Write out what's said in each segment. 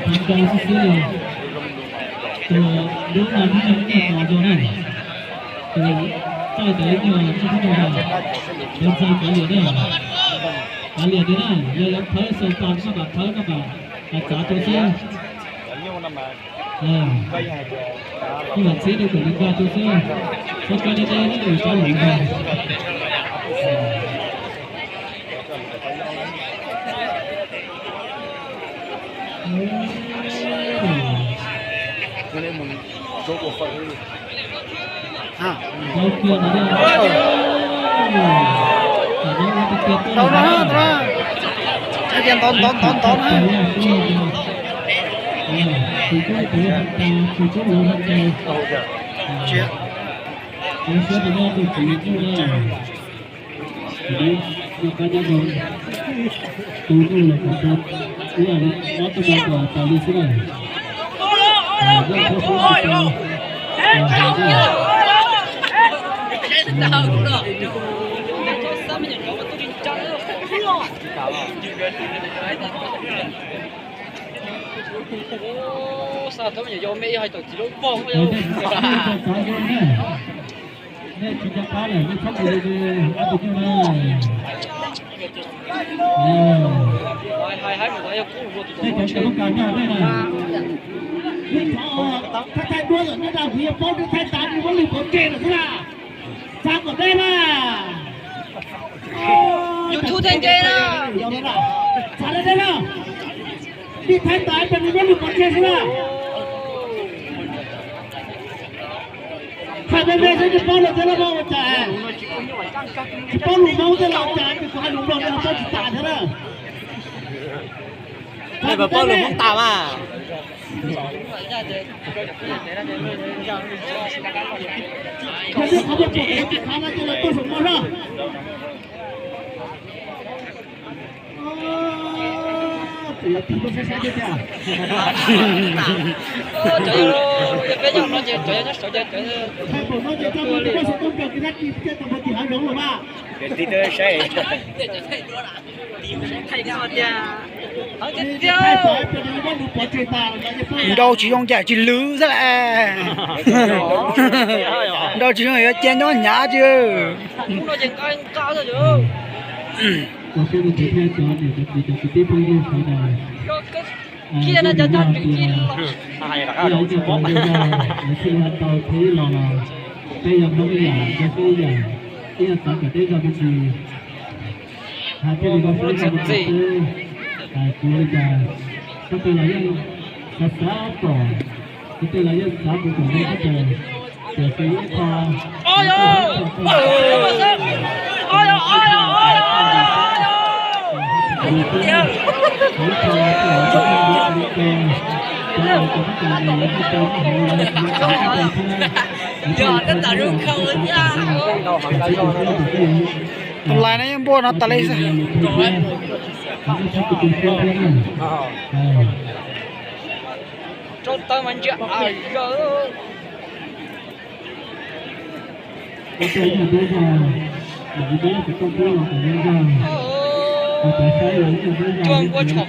Tag nrho xwb xwb li. Tus lub no nws nyiam tos zoo na. Tus txawj ntawd nyuag tsis tau zoo na. Tus txawj kav liam na. Kav liam tiag na, yog yuav thawb xaus tas no mas thawb no mas txav rau xwb. Ib yam txhib rau kom nws nkag rau xwb. Txhob kab deb deb na, txhob lwm nkag. Ntov na, ntov ntov ntov na. Xa thab me nyuam yau me ib hais tawm txiv lub npog. Nej tsis nco qab lawm, nej txhob mus li ob tug nyuj na. Hais hais mus yog kuj ua tus tau na. Thaij thaij duab lawm, nej dag kuv yog paub nej thaij tas nej muab lwm pov tseg lawm xwb na. Txav kom deb na. YouTube thaij nce na. Txav deb deb na. Nej thaij tas ces nej muab lwm pov tseg xwb na. Hais me me xwb tsis paub lus thiab los ua cas? Tsis paub lus Hmoob thiab los ua cas? Ces kuv hais lus Nplog nej ho paub tsis tas thiab na. Paub lus Hmoob tas mas. Qhov nej qhov muag pom kuv tsis khav no ces lawv tuaj saum no na. Nrau tsis zoo cas tsis lwv xwb las. Nrau tsis zoo yuav cia nyob hnyav tsis. Ua siab rau cov niam cov txiv cov kwv tij phooj ywg sawv daws. Ib yam li cov tau thiab los peb yog Hmoob ib yam, yog xwb ib yam, ib yam txav kom deb zog me ntsis. Hais thiaj li zoo siab zog me ntsis xwb. Kuv li cas, koj twg los yeej xav xav pom, koj twg los yeej xav kuv kom zoo koj twg, tiam sis ib qho Tus lais no yeej npuaj no tas li xwb. Cuag npua tshom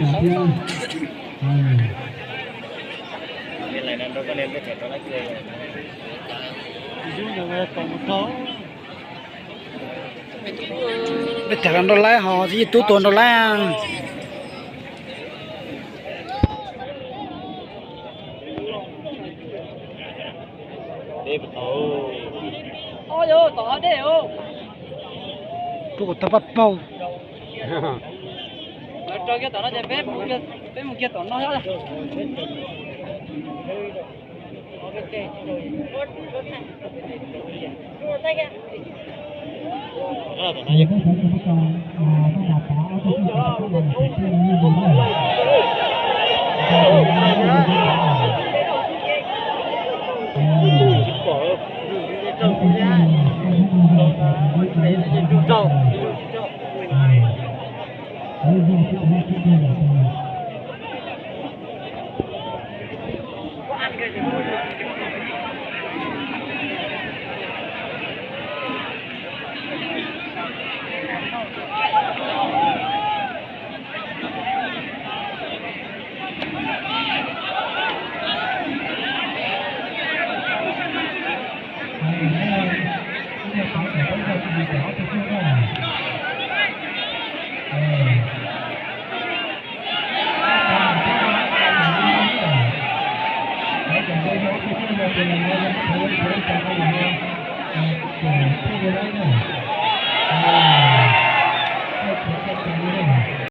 qhov. Peb tham los nrau laib ho txiv tub tuag nrau laib. Rub kom tau paj paug. Peb mus kiag tom no.